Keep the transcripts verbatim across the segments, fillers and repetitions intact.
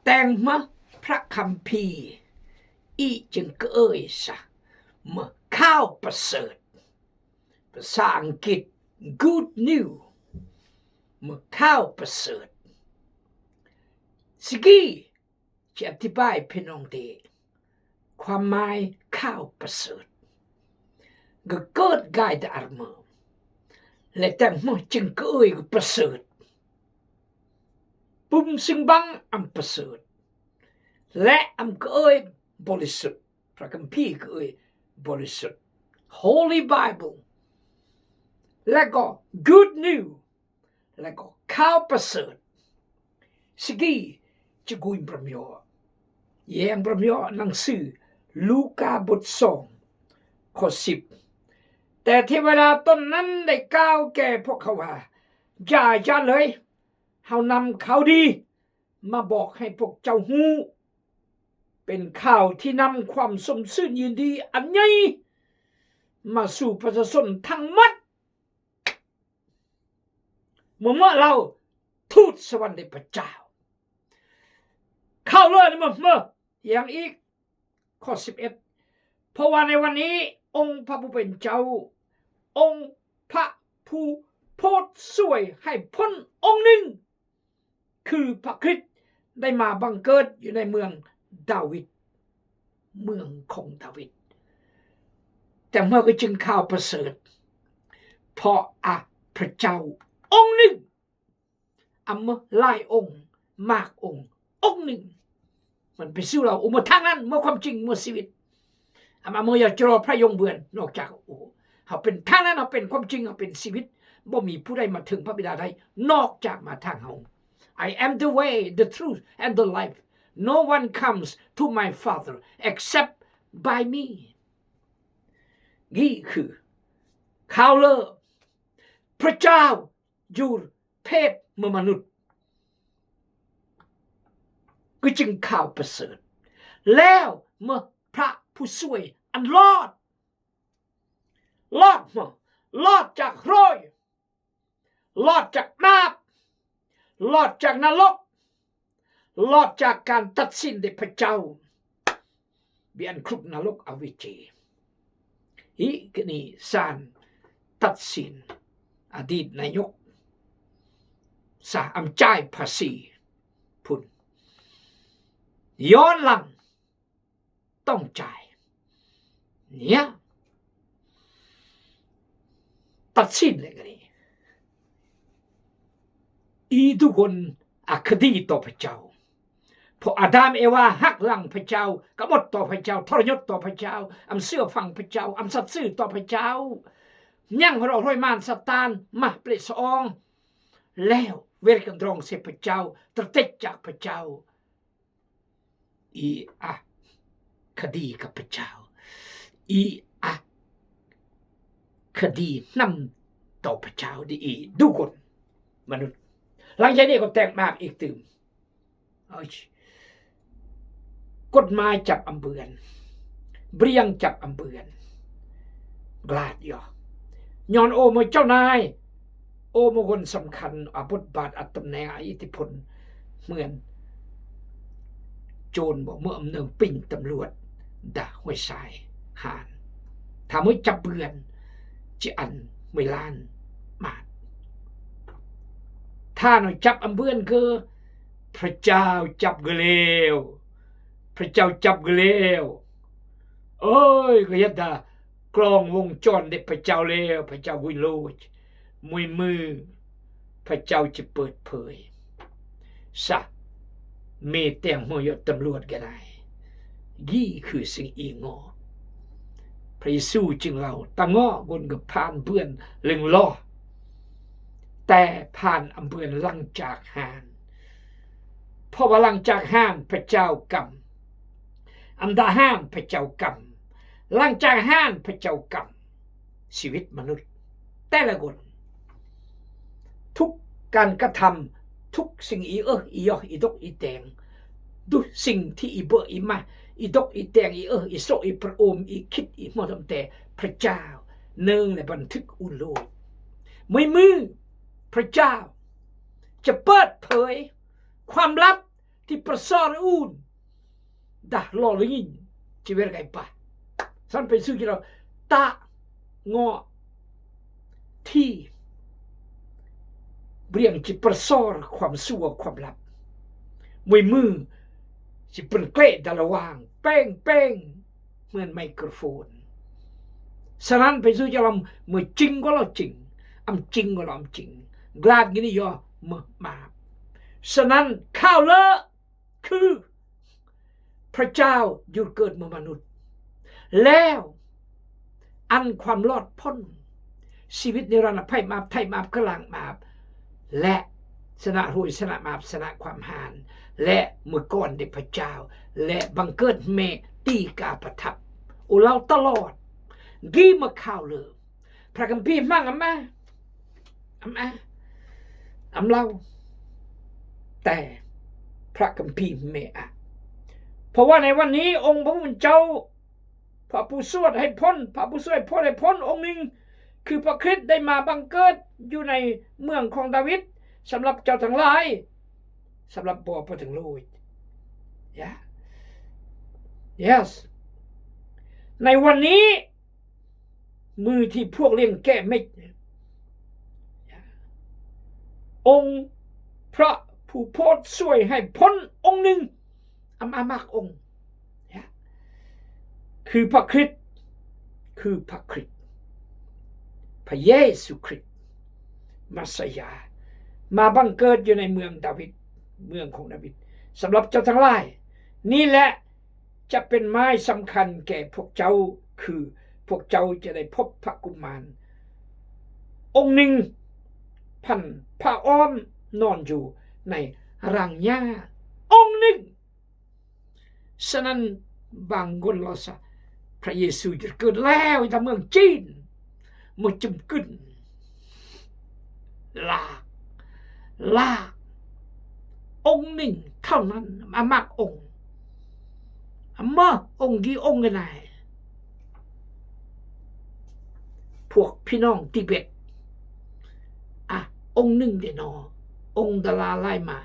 Teng ma prak kampi i jeng kei sa ma kau pasut. Pasa Anggit, good news. Ma kau pasut. Sigi, ci atibai pinong di. Kuamai kau pasut. Gegod gai da arma. Leteng ma jeng kei pasut. Bum sing bang am pasut. Le am kei bolisut. Prak kampi kei bolisut. Holy Bible. Lego good news. Lego kau pasut. Sigi, ci gung bramyo. Yeng bramyo nang si Luka bot song. Kosip. Te thi wala ton nan de kau ke pok hawa. Ja ja lei. Hau nam kau di. Ma bok hai pok chau hu. Pen kau thi nam kuam som sun yin di an nyai. Ma su pa sa son thang mat. Mama lau thut sawan de pachau. Kau lo ni mama yang ik kosip et. Pawan ewan i ong pa bu pen chau. Ong pa pu pot suai hai pon ong ning. Khư Pak Krit đai ma băng kơt yu nai mương Dawid, mương khong Dawid. Teng mơ kơ ching khao pơsơt. Pho a Pachau ong ning. Am mơ lai ong, mak ong, ong ning. Mân pơsĭ lau, u mơ thang nan, mơ khom ching, mơ siwit. Am, am mơ ya chro pha yong bươn, nok chak u. Hao pên thang nan, hao pên khom ching, hao pên siwit. Bơ mi pu đai ma thơng pha bi đa đai, nok chak ma thang hao. I am the way, the truth, and the life. No one comes to my Father except by me. Gi khư. Khao lơ. Pachau. Jur, phet, mơ manut. Kơ ching khao pơsơt. Leo, mơ pra phu suai, ăn Lot. Lot mơ, Lot chak hroi. Lot chak nap. Lot chak nalok. Lot chak kan tat sin de Pachau. Bi ăn kruk nalok awe che. Hi kơ ni san tat sin. Adit nayok. Sa am chai phasi. Phun. Yon lang. Tong chai. Nia. Tat sin le kơ ni. I du gon a khadi to Pachau. Pho Adam Ewa hak lang Pachau, kamot to Pachau, thor nyot to Pachau, am sơ phang Pachau, am sat sơ to Pachau. Nhang hro hroi man Satan, mah ple song. Leo, wer kandrong se Pachau, tertech chak Pachau. I a khadi ka Pachau. I a khadi năm to Pachau di i du gon. Manut. Lang jai ni ko teng map ik tưm. Ôi. Kut mai chap am bươn. Briăng chap am bươn. Glad yo. Nhon ô mơ chau nai. Ô mơ gon sâm khăn a bút bat a tâm nè a iti phun. Mươn. Chôn bơ mơ am nơng pinh tâm luat. Dah huai sai. Han. Tha mơ chap bươn. Chi ăn mười lan. Mat. Tha nơ chap am bươn kơ Pachau chap gơ leo. Pachau chap gơ leo. Ôi, kơ yada klong wong chon de Pachau leo, Pachau guin lôch. Mui mư, Pachau chi pơt phơi. Sa, me teng mơ yo tâm luat gơ nai. Gi khư sing i ngo. Pha Yêsu ching lau, ta ngo gon gơ phan bươn lưng lo. Te phan am bươn lăng chak han. Pho ba lăng chak han Pachau kam. Am da han Pachau kam. Lăng chak han Pachau kam. Siwit manut. Te la gon. Thuk kan ka tham, thuk sing i ơ, i yoh, i dok, i teng. Duh sing thi i bơ, i mah, i dok, i teng, i ơ, i so, i pr-, ôm, i khit, i mơ tâm te, Pachau. Nơng le ban thik u lôi. Mui mư, Pachau. Chi pơt phơi, ความลับ ที่ประเสริฐ dah lolingin ci wergai pa. Sampai sugi lo ta ngo ti briang ci persor kuam sua kuam lap. Mui mu ci pen kle dalawang peng peng. Muen microphone. Sanan pesu jalam mui cing golo cing. Am cing golo am cing. Glad gini yo meh maap. Sanan kau le คือพระเจ้าหยุดเกิดเมืองมนุษย์ แล้วอันความรอดพ้น ชีวิตนิรันดร์ อภัยมาบ ไถ่มาบ กำลังมาบ และชนะรวย ชนะมาบ ชนะความหาน และเมื่อก่อนเดพระเจ้า และบังเกิดแม่ตีกาประทับ โอเล่าตลอด กี้มาข่าวเลย พระคัมภีร์มั่งอำมา อำมา อำเล่า แต่พระคัมภีร์ไม่อ่ะ เพราะว่าในวันนี้องค์พระผู้เป็นเจ้า พระผู้ช่วยให้พ้น พระผู้ช่วยพ้นให้พ้นองค์หนึ่ง คือพระคริสต์ได้มาบังเกิดอยู่ในเมืองของดาวิด สำหรับเจ้าทั้งหลาย สำหรับบ่อพระถึงโลก Yeah. Yes. ในวันนี้ มือที่พวกเลี้ยงแกะเม็ดเนี่ย องค์พระผู้โพธิ์ช่วยให้พ้นองค์หนึ่ง อำ อำมากองค์ เนี่ย คือพระคริสต์ คือพระคริสต์ พระเยซูคริสต์ มัสสยาห์ มาบังเกิดอยู่ในเมืองดาวิด เมืองของดาวิด สำหรับเจ้าทั้งหลาย นี่แหละ จะเป็นไม้สำคัญแก่พวกเจ้า คือพวกเจ้าจะได้พบพระกุมารองค์หนึ่ง พันผ้าอ้อมนอนอยู่ในรังหญ้าองค์หนึ่ง Sanan bang gon lo sa พระเยซูจะเกิดแล้ว อีตาเมืองจีน มาจุ่มกึ่น ลาก ลาก องค์หนึ่งเท่านั้น อำมากองค์ อำมาองค์กี่องค์ก็ได้ พวกพี่น้องทิเบต อ่ะ องค์หนึ่งเดะเนาะ องค์ดาลาไลมา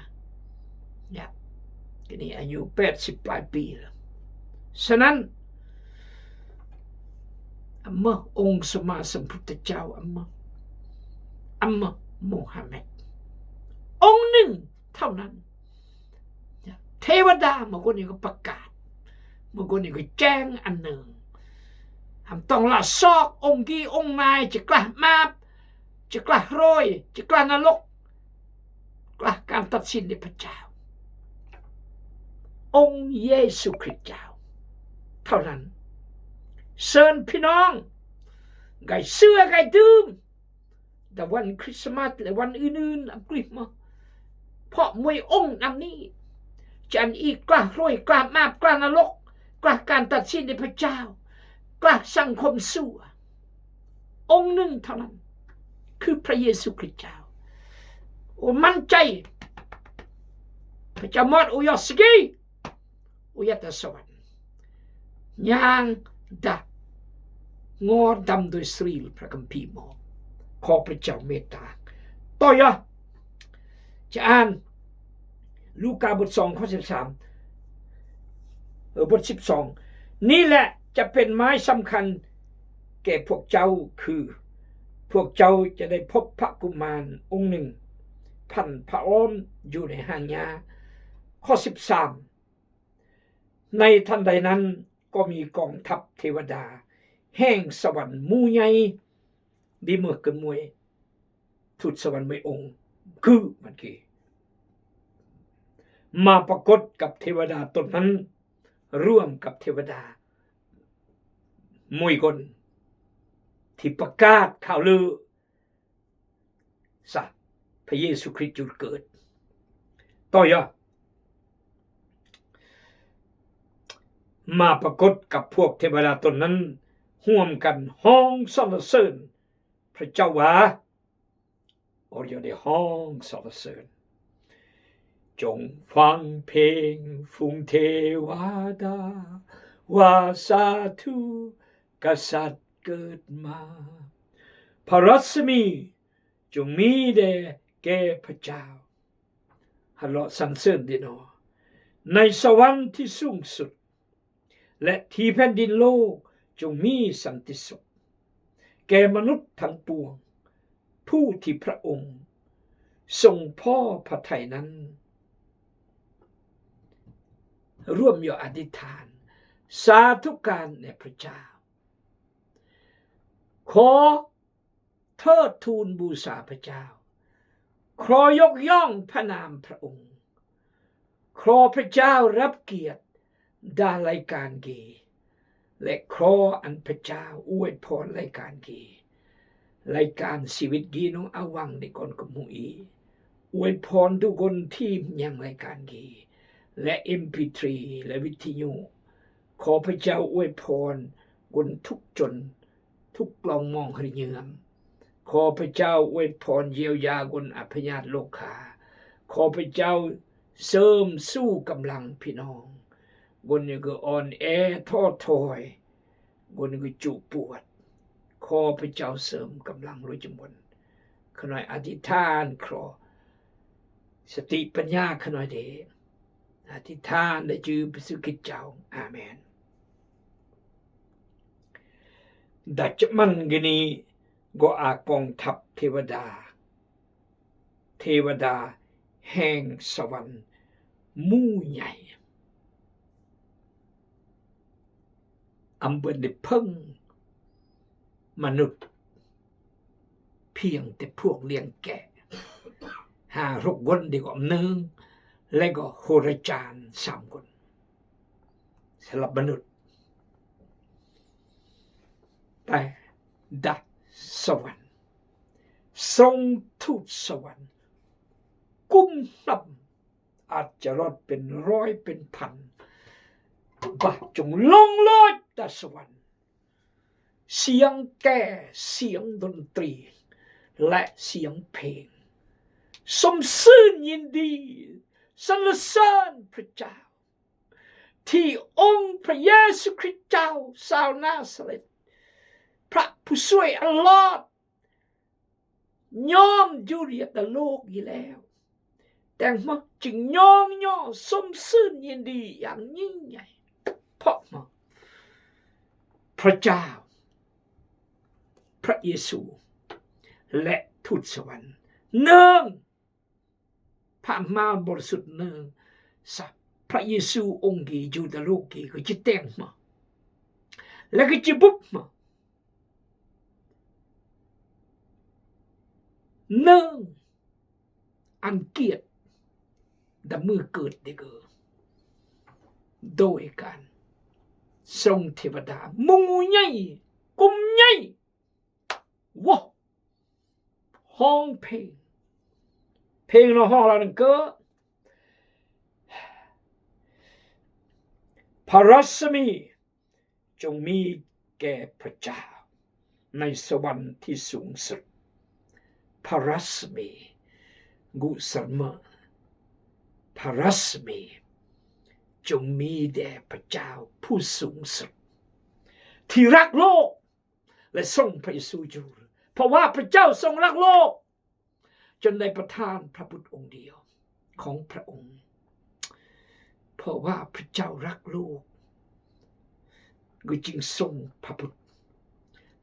เนี่ย ทีนี้อายุแปดสิบปลายปีแล้ว ฉะนั้น อำมาองค์สมมาสัมพุทธเจ้า อำมา อำมามูฮัมมัด องค์หนึ่งเท่านั้น เทวดา เมื่อก่อนนี้ก็ประกาศ เมื่อก่อนนี้ก็แจ้งอันหนึ่ง อำต้องละซอกองค์กี่องค์นาย จะกล้ามาบ จะกล้ารวย จะกล้านรก กล้าการตัดสินเดะพระเจ้า องค์เยซูคริสต์เจ้า เท่านั้น เซินพี่น้อง ไก่เสื้อไก่ดื่ม แต่วันคริสต์มาสและวันอื่นๆ อังกฤษมา เพราะมวยองค์นำนี้ จะอันอีกกล้ารวย กล้ามาบ กล้านรก กล้าการตัดสินเดะพระเจ้า กล้าสังคมซั่ว องค์หนึ่งเท่านั้น คือพระเยซูคริสต์เจ้า โอ้ มั่นใจ พระเจ้ามอด โอ้ยอดสกี โอ้ยอดตาสวรรค์ ย่างดะ งอดำโดยสรี พระคัมภีร์บอก ขอพระเจ้าเมตตา ต่อยะ จะอ่าน ลูกาบทสอง ข้อสิบสาม เออ บทสิบสอง นี่แหละจะเป็นไม้สำคัญแก่พวกเจ้า คือ พวกเจ้าจะได้พบพระกุมารองค์หนึ่ง พันผ้าอ้อมอยู่ในห้างหญ้า ข้อสิบสาม ในทันใดนั้นก็มีกองทัพเทวดาแห่งสวรรค์หมู่ใหญ่ ดีเมือเกินมวย ทูตสวรรค์มวยองค์ คือมันคือ มาปรากฏกับเทวดาตนนั้น ร่วมกับเทวดา มวยคน ที่ประกาศข่าวลือ สะ พระเยซูคริสต์จุดเกิด ต่อยะ มาปรากฏกับพวกเทวดาตนนั้น ร่วมกันฮ้องสรรเสริญพระเจ้าว่า โอ้ยอดได้ฮ้องสรรเสริญ จงฟังเพลงฝูงเทวดา ว่าสาธุ กษัตริย์เกิดมา พระรัศมีจงมีแด่แก่พระเจ้า หันเลาะสรรเสริญดีเนาะ ในสวรรค์ที่สูงสุด และที่แผ่นดินโลกจงมีสันติสุข แก่มนุษย์ทั้งปวง ผู้ที่พระองค์ทรงพอพระทัยนั้น ร่วมอยู่อธิษฐาน สาธุการแด่พระเจ้า ขอเทิดทูนบูชาพระเจ้า ขอยกย่องพระนามพระองค์ ขอพระเจ้ารับเกียรติด้านรายการกี และขออันพระเจ้าอวยพรรายการกี รายการชีวิตกีน้องอาวังในก่อนกบหมู่อี อวยพรทุกคนที่ยังรายการกี และ เอ็มพีทรี และวิทยุ ขอพระเจ้าอวยพรคนทุกข์จน ทุกข์ลองมองเฮยเยือม ขอพระเจ้าอวยพรเยียวยาคนอัพยาธิโรคา ขอพระเจ้าเสริมสู้กำลังพี่น้อง คนยังก็อ่อนแอท้อถอย คนยังก็จุปวด ขอพระเจ้าเสริมกำลังโดยจำนวน ข้าน้อยอธิษฐานขอสติปัญญาข้าน้อยเด้ อธิษฐานในจื้อพระเยซูคริสต์เจ้า อาเมน ดัชมันกะนี ก็อากองทัพเทวดา เทวดาแห่งสวรรค์หมู่ใหญ่ อำเปิ้นได้เพิ่งมนุษย์ เพียงแต่พวกเลี้ยงแกะ ห้าหกคนเดียวก็หนึ่ง และก็โหราจารย์สามคน สำหรับมนุษย์ แต่ดัชสวรรค์ ส่งทูตสวรรค์ กุ้มนำ อาจจะรอดเป็นร้อยเป็นพัน บ่าจงลงโลดดัชสวรรค์ เสียงแก่ เสียงดนตรี และเสียงเพลง สมชื่นยินดี สรรเสริญพระเจ้า ที่องค์พระเยซูคริสต์เจ้า ชาวนาซาเร็ธ พระผู้ช่วยอันรอด ย่อมอยู่เหยียดโลกอยู่แล้ว แต่มาจึงย่องย่อสมชื่นยินดีอย่างยิ่งใหญ่ เพราะมาพระเจ้า พระเยซู และทูตสวรรค์ หนึ่ง พระมหาบริสุทธิ์หนึ่ง สะ พระเยซูองค์กีอยู่ในโลกกีก็จะแต่งมา และก็จะบุกมา หนึ่ง อันเกียรติดำมือเกิดเด็กเออ โดยการส่งเทวดาหมู่ใหญ่ กลุ่มใหญ่ ว้า ฮ้องเพลง เพลงเนาะฮ้องละนั่นก็ พระรัศมีจงมีแก่พระเจ้า ในสวรรค์ที่สูงสุด พระรัศมี กุศลเมอ พระรัศมีจงมีแด่พระเจ้าผู้สูงสุด ที่รักโลก และส่งพระเยซูอยู่ เพราะว่าพระเจ้าทรงรักโลก จนได้ประทานพระบุตรองค์เดียวของพระองค์ เพราะว่าพระเจ้ารักโลก ก็จึงส่งพระบุตร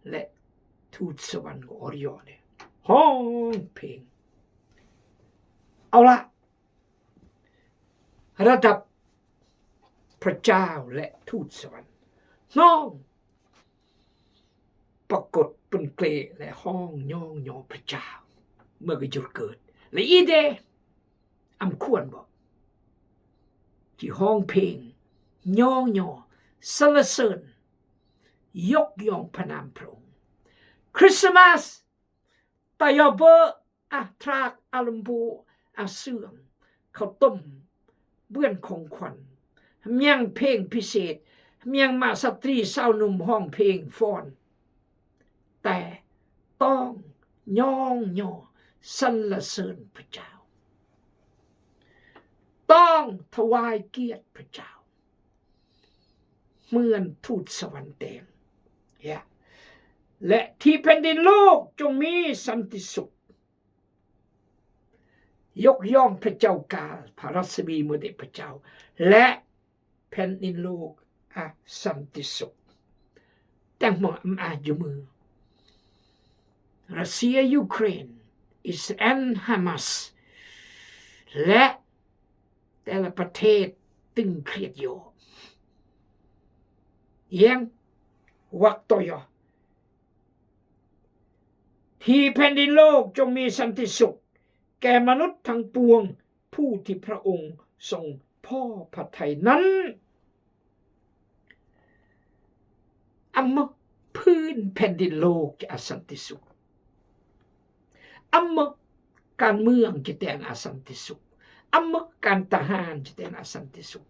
และทูตสวรรค์ของอริยอเนี่ยฮ้องเพลง เอาละ ระดับพระเจ้าและทูตสวรรค์ฮ้อง ปรากฏเปิ้นเกรและฮ้องย่องยอพระเจ้า เมื่อก็จุดเกิด และอีเด อำควรบ่ ที่ฮ้องเพลงย่องยอสรรเสริญ ยกย่องพระนามพระองค์ คริสต์มาส ตะยอเบอร์ อะ ทราก อะลำโพง อะ เสื่อง ข้าวต้ม เบื้องของขวัญ เมียงเพลงพิเศษ เมียงมาสตรีสาวหนุ่มฮ้องเพลงฟ้อน แต่ต้องย่องยอสรรเสริญพระเจ้า ต้องถวายเกียรติพระเจ้า เหมือนทูตสวรรค์แต่ง เนี่ย และที่แผ่นดินโลกจงมีสันติสุข Yok yong pejao kal, pa rasmi mode pejao. Lek pen din lok asan tisuk. Teng mo am a jumø. Russia, Ukraine, Israel, Hamas. Lek tela patet ting kriet yo. Yeng waktu yo. Ti pen din lok jong mi asan tisuk. Ke manut tang puong pu ti pra ung song po patai nan. Amma pun pen din lok asan tisuk. Amma kan muang kiten asan tisuk. Amma kan tahan kiten asan tisuk.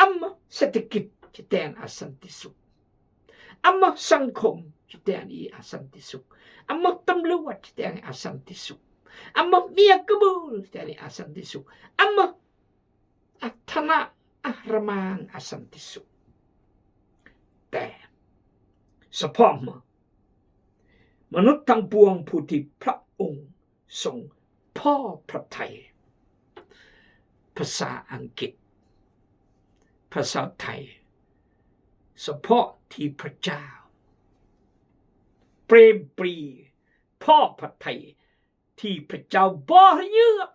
Amma sedikit kiten asan tisuk. Amma sangkom kiten i asan tisuk. Amma tamluat kiten asan tisuk. Amma miak kebul kiten asan tisuk. Amma atana armang asan tisuk. Te. Sapama. Manut tang puong pu ti pra ung song po patai. Pasa Angkit. Pasa Thai. Sapo ti pejao. Prem pri po patai. Ti pejao bor nyem.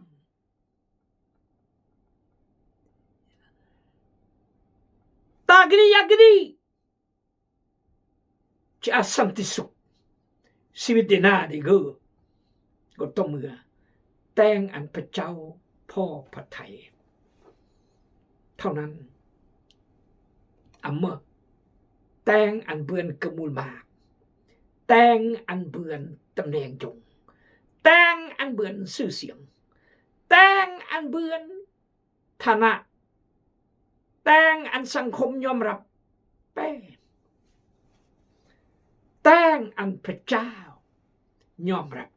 Ta gini ya gini. Chi asan tisuk. Siwit dena di go. Go tomga. Teng an pejao po patai. Tau nan. Amma. Teng an bươn kemul mak. Teng an bươn tâm neng jong. Teng an bươn sư siang. Teng an bươn tana. Teng an sangkom nhom rap. Pe. Teng an pejao nhom rap.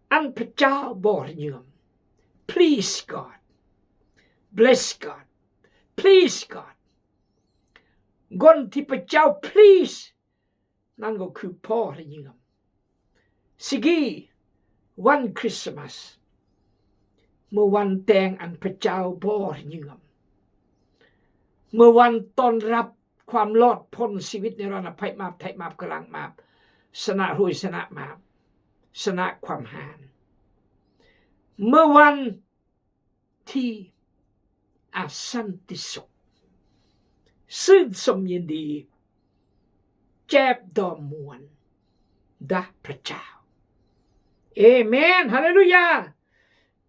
An pejao bor nyem. Please God. Bless God. Please God. Gon ti pejao please. Nan go ku por nyem. Sigi wan Christmas. Mơ wan teng an pejao bor nyem. Mơ wan ton rap kuam lot pon siwit ni rona paip map, taip map, kelang map. Sana hui sana map. Sana kuam han. Mơ wan ti asan tisuk. Syn som yin di. Chep dom muan. Dah pejao. Amen. Haleluya.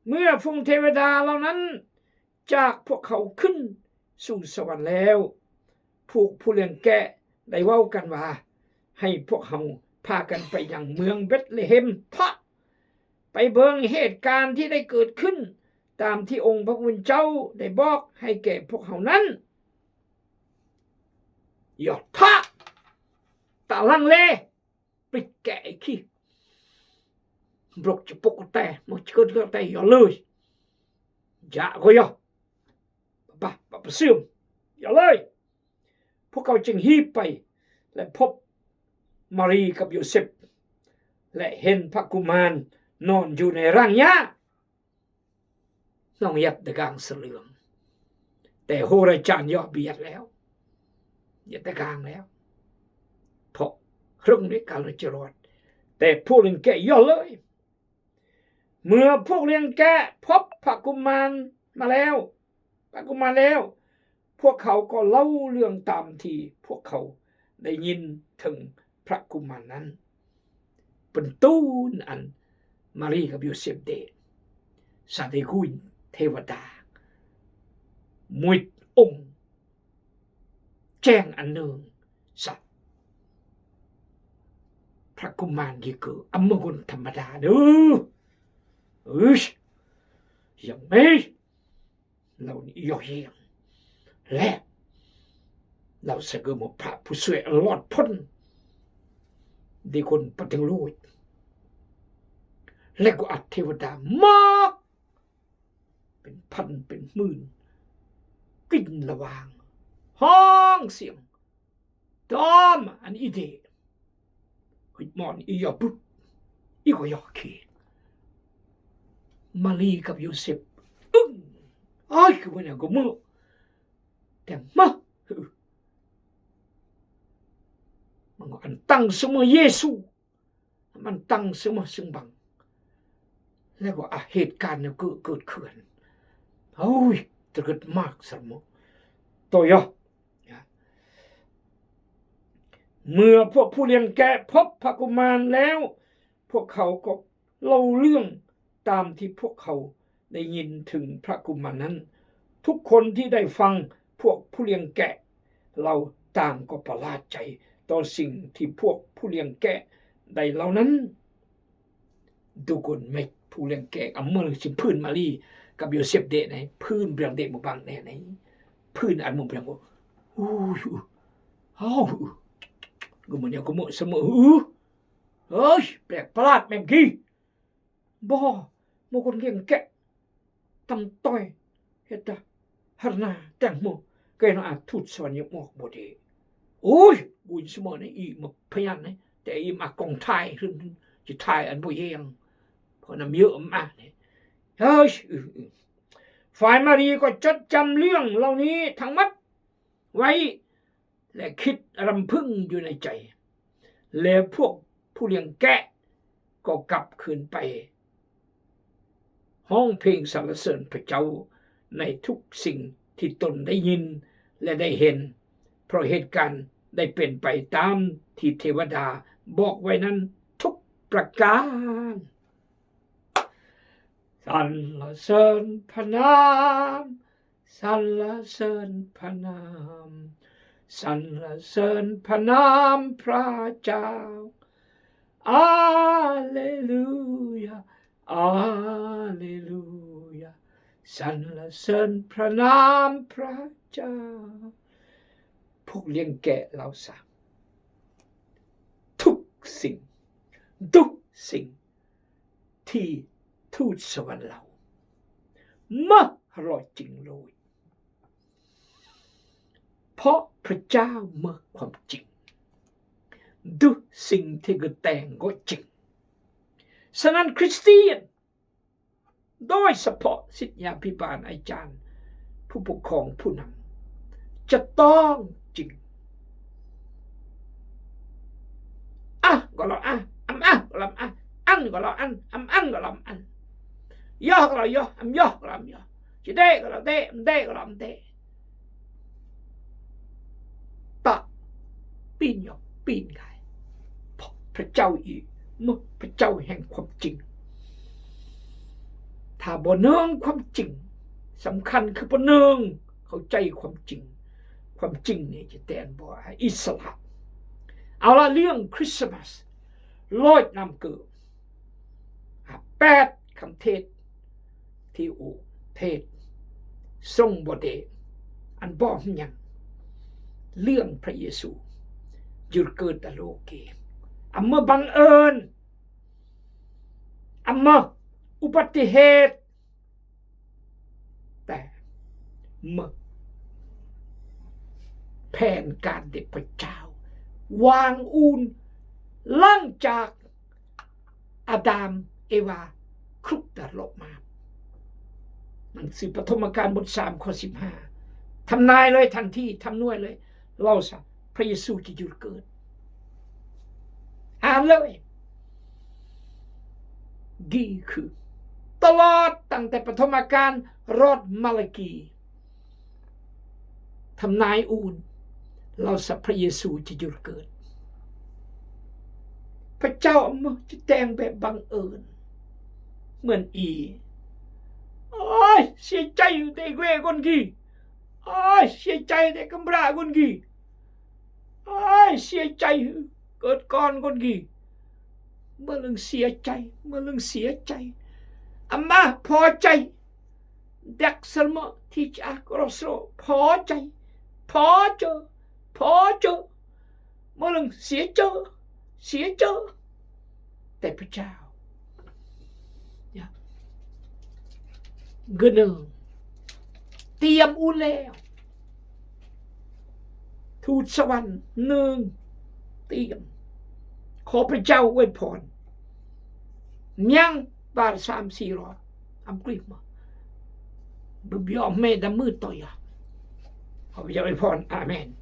เมื่อฝูงเทวดาเหล่านั้นจากพวกเขาขึ้นสู่สวรรค์แล้ว พวกผู้เลี้ยงแกะได้เว้ากันว่า ให้พวกเขาพากันไปยังเมืองเบธเลเฮมเถาะ ไปเบิ่งเหตุการณ์ที่ได้เกิดขึ้น ตามที่องค์พระผู้เป็นเจ้าได้บอกให้แก่พวกเขานั้น Yo, dah. Ta lăng le. Pik ke iki. Brok cepok te, mo cikot ko te, yo lui. Ja ko yo. Papa, papa sium. Yo lui. พวกเขาจึงฮีบไป และพบมารีย์กับโยเซฟ และเห็นพระกุมารนอนอยู่ในร่างหญ้า Nong yat dagang selium. Te hora chan yo biat leo. Yat dagang leo. Pok hrung ni kalu cirot. Te pulin ke yo lui. เมื่อพวกเลี้ยงแกะพบพระกุมารมาแล้ว พระกุมารแล้ว พวกเขาก็เล่าเรื่องตามที่พวกเขาได้ยินถึงพระกุมารนั้น Pyntu an Mari kab Yosep de, sa de guin thewada, muit ong, cheng an nương sa. Phra kuman gi kơ, amang gun thamada du. Uish. Yang mei. Lau ni yoh yang. Lek. Lau sa gơ mo phra pusue lot phun. Di gun pateng luit. Lek gu at thewada mok. Pynphan pynhmưn. Kin lawang. Hong siang. Dom an i de. Huit mon i yo buk. I go yo ki. Mari kap Yosep. Ung. Ai, kemana kamu? Teng mah. Manggo antang semua Yesu. Antang semua sing bang. Lego ahet kan ne kut kut kuan. Ui, terget mak sermo. Toyo. เมื่อพวกผู้เลี้ยงแกะพบพระกุมารแล้ว พวกเขาก็เล่าเรื่องตามที่พวกเขาได้ยินถึงพระกุมารนั้น ทุกคนที่ได้ฟังพวกผู้เลี้ยงแกะเล่าต่างก็ประหลาดใจต่อสิ่งที่พวกผู้เลี้ยงแกะได้เล่านั้น Dugon mai puleng ke amal si pun Mari kap Yosep de' nai, pun bilang de' mubang ne nai, pun an mubang ko. Uh, uh, oh, uh. Gumanya gumo semua, uh. Oi, pek pelat mem gi. Bo, mukun geng ke. Tam toi, heta, harna, teng mo, kena atut soalnya mok bode. Ui, gun semua ne, i, ma, payan ne, te i, ma, kong thai, hun, hun, ji thai an bo yeng. Pona miu ma ne. Ui, ui, ui. Fai Mari ko chot jam liang, lau ni, thang mat. Wai, และคิดรำพึงอยู่ในใจ แล้วพวกผู้เลี้ยงแกะก็กลับคืนไป ฮ้องเพลงสรรเสริญพระเจ้าในทุกสิ่งที่ตนได้ยินและได้เห็น เพราะเหตุการณ์ได้เป็นไปตามที่เทวดาบอกไว้นั้นทุกประการ สรรเสริญพระนาม สรรเสริญพระนาม สรรเสริญพระนามพระเจ้า อาเลลูยา อาเลลูยา สรรเสริญพระนามพระเจ้า พวกเลี้ยงแกะเล่าซะ ทุกสิ่ง ทุกสิ่ง ที่ทูตสวรรค์เล่า มาฮะลอจริงเลย เพราะพระเจ้ามาความจริง ดูสิ่งที่กระแตงก็จริง ฉะนั้นคริสเตียน โดยเฉพาะศิษยาภิบาลอาจารย์ ผู้ปกครองผู้นำ จะต้องจริง อะก็เล่าอะ อำอะก็เล่าอำอะ อันก็เล่าอัน อำอันก็เล่าอำอัน ยอก็เล่ายอ อำยอก็เล่าอำยอ จะเดก็เล่าเด อำเดก็เล่าอำเด ตะ ปิ้นยอกปิ้นกาย พระเจ้าอีก เมื่อพระเจ้าแห่งความจริง ถ้าบ่เนืองความจริง สำคัญคือบ่เนืองเข้าใจความจริง ความจริงนี่จะแตนบ่อิสระ เอาละ เรื่องคริสต์มาส ลอยน้ำเกลือ อ่ะ แปดคำเทศน์ ที่อุเทศน์ ทรงบ่ได้ อันบอกหยัง เรื่องพระเยซู หยุดเกิดตะโลกเก อำมาบังเอิญ อำมาอุบัติเหตุ แต่เมื่อแผนการเด็ดพระเจ้า วางอูน หลังจากอาดัม เอวา คลุกตะลบมา หนังสือปฐมกาลบทสามข้อสิบห้า ทำนายเลยทันที ทำนวยเลย เล่าซะ พระเยซูจะหยุดเกิด อ่านเลย กี่คือ ตลอดตั้งแต่ปฐมกาลรอดมาลากี ทำนายอูน เล่าซะ พระเยซูจะหยุดเกิด พระเจ้าเอามาจะแต่งแบบบังเอิญ เหมือนอี โอ้ย เสียใจอยู่แต่แกคนกี่ โอ้ย เสียใจแต่กำพร้าคนกี่ โอ้ย เสียใจ เกิดก่อนคนกี่ เมื่อเรื่องเสียใจ เมื่อเรื่องเสียใจ อำมาพอใจ เด็กสมอที่จะกรสโล พอใจ พอเจอ พอเจอ เมื่อเรื่องเสียเจอ เสียเจอ แต่พระเจ้า เนี่ย กึ่งหนึ่ง เตรียมอูนแล้ว ทูตสวรรค์หนึ่ง เตรียม ขอพระเจ้าอวยพร ยังบาดสามสี่รอบ Am kulimma. Bibia me da muto ya. Amen.